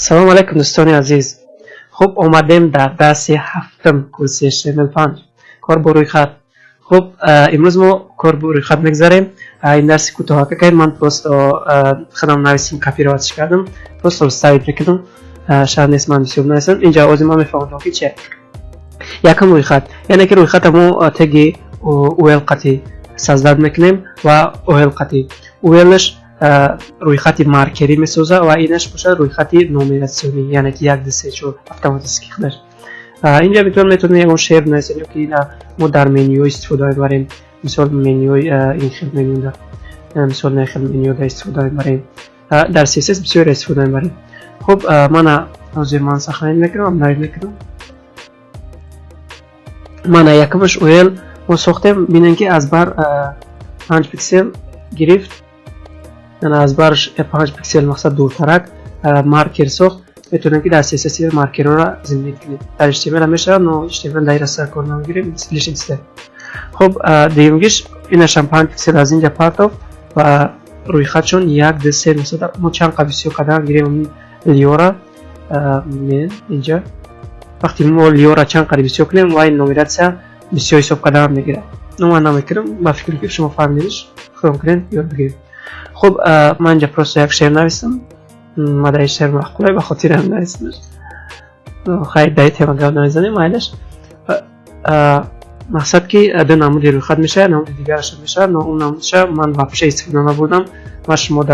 Салом алайкум, дӯстони азиз. Хуб, омадем дар дарси ҳафтум курси HTML5, кор бо рӯйхат. Хуб, имрӯз мо кор бо рӯйхат мегзарем. Ин дарси кӯтоҳака кардем, ман просто худам нависем, копировать кардам, просто вставить мекардам. Шарт нест ман бисёр нависам. Инҷа ҳозир ман мефаҳмам, ки чи якум рӯйхат, яъне ки рӯйхата мо теги ul қати создать мекунем ва ol қати ul-ш рӯйхати маркерӣ месоза ва инаш бошад рӯйхати нумератсионӣ, яъне ки як, ду, се, чор автоматически худаш. Инҷа метавонем ягон шеър бинависем ё ки ина мо дар менюҳо истифода мебарем, мисол менюи ин хел менюда, мисол ин хел менюда истифода мебарем, дар CSS бисёр истифода мебарем. Хуб, мана ҳозир ман сохранить мекунам, обновить мекунам. Мана якумаш ul мо сохтем. Бинем, ки аз бар 5 пиксел гирифт, яъне аз барш 5 пиксел, мақсад дуртарак маркер сохт. Метавонем, ки дар CSS маркерҳоро заменить кунем. Дар HTML мешавад, но HTML дар ира кор намегирем, лишний step. Хуб, дуюмгиш инашам 5 пиксел аз инҷа партов ва рӯйхатшон як, ду, се. Масалан, мо чанд қа бисёр кардан гирем li-ора инҷа, вақте мо li-ора чанд қадр бисёр кунем, ва ин нумератсия бисёр ҳисоб кардан мегирад. Но ман намекунам, ба фикрам, ки шумо фаҳмидиш, худом кунед, ёд бигиред. Хуб, ман инҷа просто як шеър нависам. Ма дар ин шеър маъқулай, ба хотири ҳам нависамаш. Хайр, дар тема гап намезанем, майлаш. Мақсад ки ду намуди рӯйхат мешавад, намуди дигараш мешавад, но он намудша ман вообще истифода набурдам. Ман шумо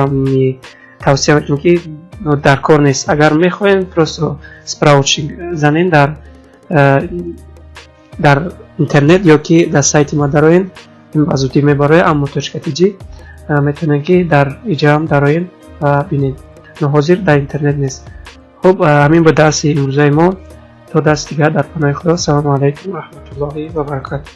тавсия мекунам, ки дар кор нест. Агар мехоҳем, просто справочник занем дар интернет ё ки дар сайти ма дароен, ба зудӣ мебарояд, ammo.tg. Метавонем, ки дар иҷаам дароем ва бинед, но ҳозир дар интернет нест. Хуб, ҳамин буд дарси имрӯзаи мо. То дарси дигар дар паноҳи Худо. Ассалому алайкум раҳматуллоҳи ва баракату.